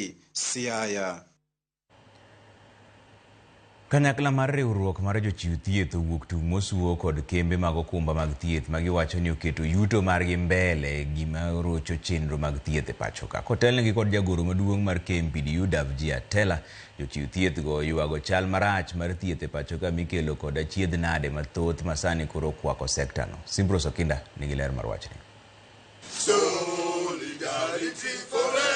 TV, Siaya. Kanyakla mar riwruok mar jochiw thieth owuok tung' mosuo kod kembe mag okumba mag thieth ma giwacho ni oketo yuto margi mbele gima rocho chenro mag thieth e pacho ka. Kotelnegi kod jagoro maduong' mar KMPDU Davji Atela, jochiw thieth go oywago chal marach mar thieth e pacho ka mikelo kod achiedh nade mathoth ma sani koro okwako sekta no. Simbrose Okinda nigi ler mar wachni. Solidarity forever.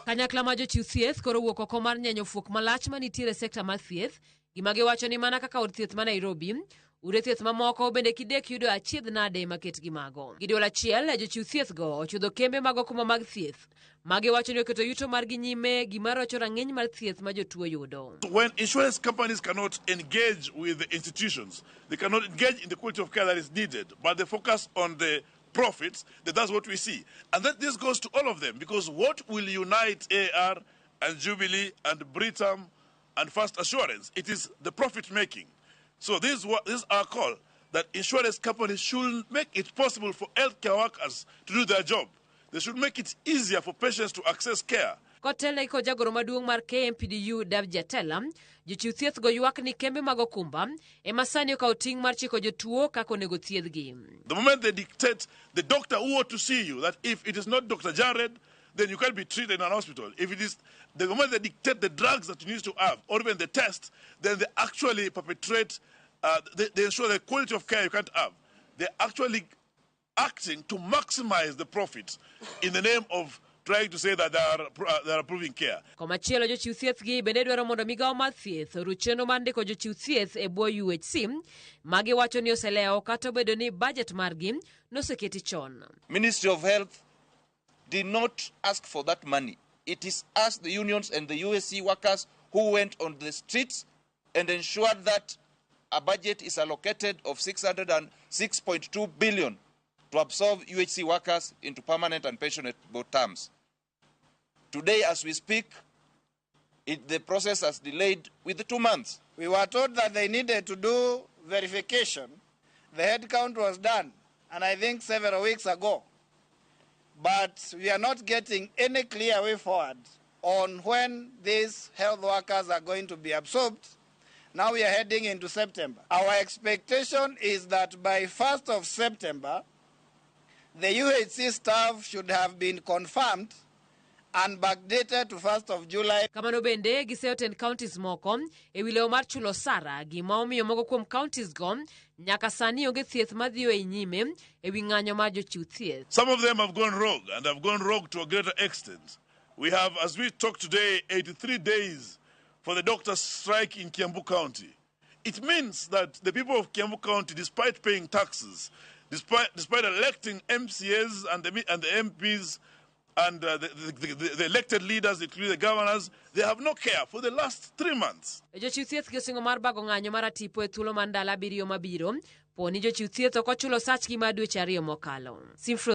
Kanyakla mar jochiw thieth koro wuok oko mar nyenyo fuok malach manitiere e sekta mar thieth, gima giwacho ni mana kaka od thieth ma Nairobi, ute thieth mamoko bende kidek yudo achiedh nade maket gi mago. Gi duol achiel, jochiw thieth go ochudho kembe mag okumba mag thieth ma giwacho ni oketo yuto margi nyime gima rocho rang'iny mar thieth ma jotuo yudo. When insurance companies cannot engage with the institutions, they cannot engage in the quality of care that is needed, but they focus on the profits, then that's what we see. And that this goes to all of them, because what will unite AR and Jubilee and Britam and First Assurance? It is the profit making. So this is our call, that insurance companies should make it possible for healthcare workers to do their job. They should make it easier for patients to access care. Kotelnegi kod jagoro maduong' mar KMPDU Davji Atela, jochiw thieth go ywak ni kembe mag okumba ema sani okawo ting' mar chiko jotuo kaka onego thiedhgi. The moment they dictate the doctor who ought to see you, that if it is not Dr. Jared, then you can't be treated in an hospital. If it is the moment they dictate the drugs that you need to have, or even the test, then they actually perpetrate, they ensure the quality of care you can't have. They're actually acting to maximize the profits in the name of trying to say that they are approving care. Komachielo jochiw thieth gi bende dwaro mondo migawo mar thieth oruch chenro mar ndiko jochiw thieth e bwo UHC ma giwacho ni oselewo kata obedo ni bajet margi noseketi chon. Ministry of Health did not ask for that money. It is us, the unions and the UHC workers, who went on the streets and ensured that a budget is allocated of 606.2 billion to absorb UHC workers into permanent and pensionable terms. Today, as we speak, the process has delayed with 2 months. We were told that they needed to do verification. The head count was done, and I think several weeks ago. But we are not getting any clear way forward on when these health workers are going to be absorbed. Now we are heading into September. Our expectation is that by 1st of September, the UHC staff should have been confirmed and backdated to 1st of July. Kamano bende giseyo tend counties moko e wi lewo mar chulo osara, gima omiyo moko kuom counties go nyaka sani onge thieth madhiyo e nyime e wi ng'anyo mar jochiw thieth. Some of them have gone rogue, and have gone rogue to a greater extent. We have, as we talk today, 83 days for the doctors' strike in Kiambu County. It means that the people of Kiambu County, despite paying taxes, despite electing MCAs and the MPs and the elected leaders, including the governors, they have no care for the last 3 months. Jochiw thieth gi osingo mar bago ng'anyo mar atipo e thuolo mar ndalo abiriyo mabiro, po ni jochiw thieth ok ochulo osachgi mar dweche ariyo mokalo. Simfro